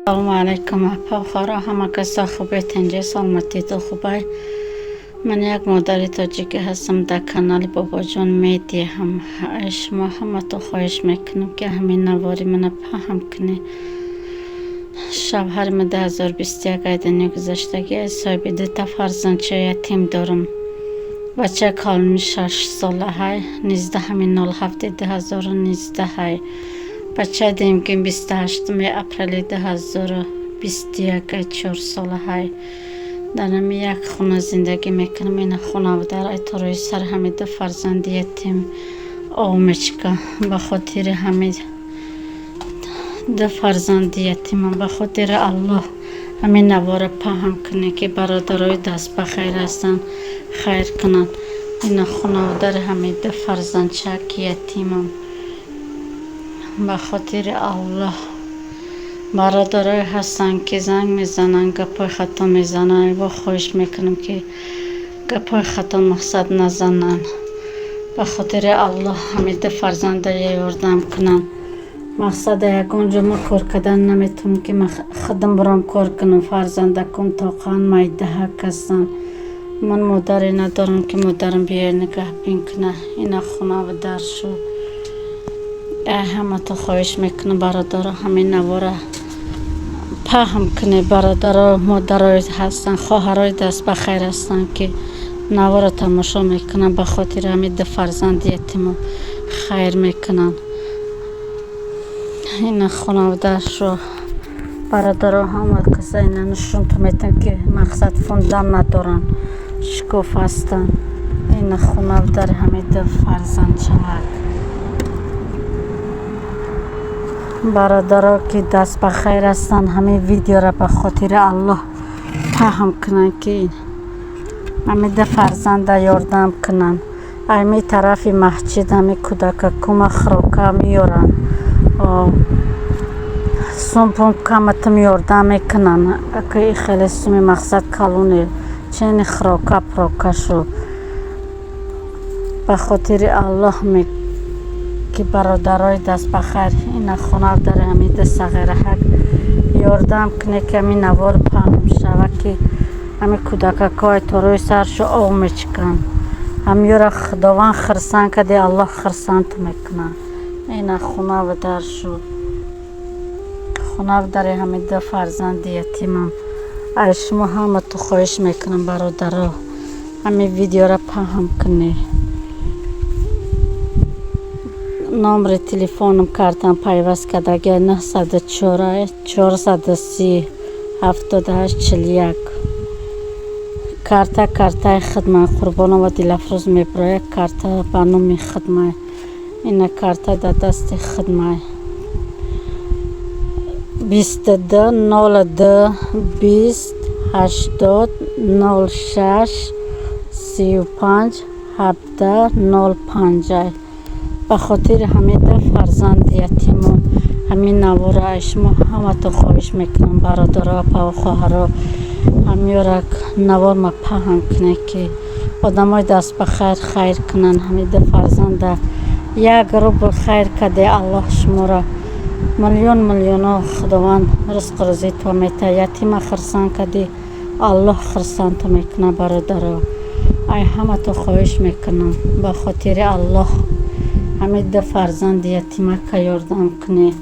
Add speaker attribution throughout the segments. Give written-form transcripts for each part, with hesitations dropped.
Speaker 1: Салому алайкум, апа, хоҳаро, ҳама каса хубе, тинҷӣ, саломатитон хубай. Ман як модари тоҷикӣ ҳастам, дар канали Бобоҷон Медиа. Шумо ҳаматон хоҳиш мекунам, ки ҳамин навори мана паҳн кунед. Шавҳари ман 2021 ай дунё гузаштагӣ, соҳиби дута фарзандча ятим дорам. Бачаи калонӣ 6 солаҳай, 19-07-2019-ай. Бачаи дуюмгин 28-уми апрели 2021, 4 солаҳай. Дар ҳами як хона зиндагӣ мекунам. Ина хонаводар ай то рӯи сари ҳами ду фарзанди ятим об мечика. Ба хотири ҳами ду фарзанди ятимам, ба хотири Аллоҳ ҳамин навора паҳн кунед, ки бародарои даст ба хайр ҳастанд, хайр кунанд. Ина хонаводари ҳами ду фарзандчаки ятимам. Ба хотири Аллоҳ, бародарое ҳастанд, ки занг мезананд, гапҳои хато мезананд. Во, хоҳиш мекунам, ки гапҳои хато мақсад назананд. Ба хотири Аллоҳ ҳами ду фарзанда ёрдам кунанд. Мақсада ягон ҷо ма кор кардан наметавонам, ки худам бурам кор кунам. Фарзандаком тоқан майдаҳак ҳастанд. Ман модаре надорам, ки модарам биёяд, нигаҳбин кунад. Ина хонаву дар шуд. Ай ҳаматон хоҳиш мекунам, бародаро, ҳамин навора паҳн кунед. Бародаро, модарое ҳастанд, хоҳарои даст ба хайр ҳастанд, ки навора тамошо мекунанд, ба хотири ҳамин ду фарзанди ятиму хайр мекунанд. Ина хонаводаршо, бародаро, ҳама каса ина нишонтон метавон, ки мақсад фундам надоранд, шикоф ҳастанд. Ина хонаводари ҳамин ду фарзандчалак. Бародаро, ки даст ба хайр ҳастанд, ҳамин видеоро ба хотири Аллоҳ паҳн кунанд, ки ҳамин ду фарзанда ёрдам кунанд. Ами тарафи маҳҷид ҳами кӯдакакума хӯрока меёранд, сумпум каматам ёрдам мекунанд. Аки хеле суми мақсад калоне чени хӯрока пурока шуд. Ба хотири Аллоҳ, ки бародарои даст ба хайр, ина хонаводари ҳамин ду сағираҳак ёрдам кунед, ки ҳамин навор паҳн шавад, ки ҳамин кӯдакакҳои то рӯи саршо об мечиканд. Ҳамёра Худованд хурсанд карди, Аллоҳ хурсанд мекунад. Ина хонаву дар шуд, хонаводари ҳамин ду фарзанди ятимам. Ай шумо ҳаматон хоҳиш мекунам, бародаро, ҳамин видеоро паҳн кунед. Номери телефонам картам пайваст кардаги 904 430 78 41. Карта картаи хидмат Қурбонова Дилафрӯз мебирояд. Карта ба номи хидмат. Ина карта дар дасти хидмат: 2202 2080 06 35 17 05. Ба хотири ҳамин ду фарзанди ятиму ҳамин навора ай шумо ҳаматон хоҳиш мекунам, бародаро, апаву хоҳаро, ҳамёра наворма паҳн кунед, ки одамои даст ба хайр хайр кунанд. Ҳамин ду фарзанда як рубл хайр карде, Аллоҳ шуморо миллион миллионо Худованд ризқу рӯзитон метаҳад. Ятима хурсанд кардӣ, Аллоҳ хурсандтон мекунад. Бародаро, ай ҳаматон хоҳиш мекунам, ба хотири Аллоҳ ҳамин ду фарзанди ятимака ёрдам кунед.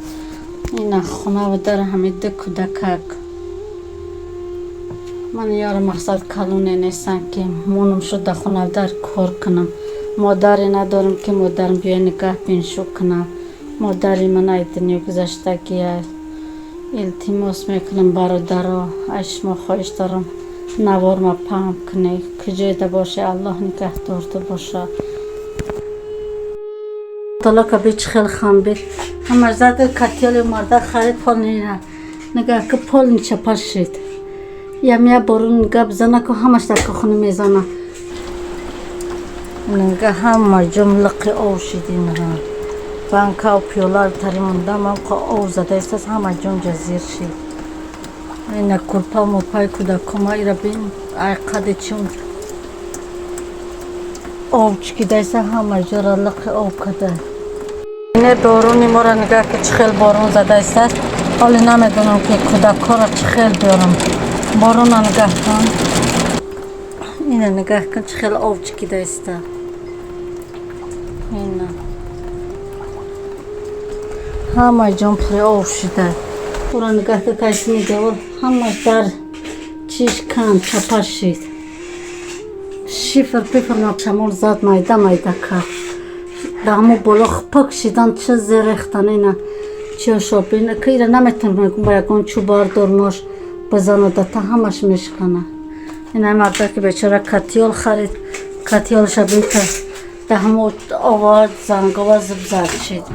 Speaker 1: Ина хонаву дар ҳамин ду кӯдакак. Ман ёро мақсад калоне нестам, ки монам шуд дар хонавдар кор кунам. Модаре надорам, ки модарам биёяд, нигаҳбиншо кунад. Модари ман ай дунё гузаштагия. Илтимос мекунам, бародаро, ай шумо хоҳиш дорам, наворма паҳн кунед. Куҷоеда боше, Аллоҳ нигаҳдорто бошад. Талака би чӣ хел хамбир ҳама зада катёли марда харид, полнина нигаҳ ки полни чапа шид. Ям я борун гап занаку, ҳамаш дар кухни мезана.
Speaker 2: Нига, ҳама ҷом лиқи ов шид. Инҳа банкау пиёларо тари мондам, ҳамқа ов зада истааст, ҳама ҷом ҷазир шид. Ина курпа мурпаи кӯдакома, ира бин, ай қади чун ов чикидаиста, ҳама ҷора лиқи ов када.
Speaker 1: Ине борони моро нигаҳ, ки чӣ хел борон зада истааст.
Speaker 2: Ҳоле намедонам, ки кӯдакҳоро чӣ хел биёрам. Борона нигаҳ кун, ина нигаҳ кун, чӣ хел ов чикида иста. Ина ҳамаи ҷон пури ов шида. Ура нигаҳ ка, кайсини девор ҳамаш дар чиш кан чапа шид. Шифр пифр шамол зад, майда майда кард. Да ҳамо боло хпак шидан, чи зерехтан. Ина чиёшо бина, ки ира наметавонам ба ягон чӯб бардормош бизана, дата ҳамаш мешикана. Ина мардаки бечора котёл харид, котёлша бин, ка да ҳамо ова зангова зиб зад шид.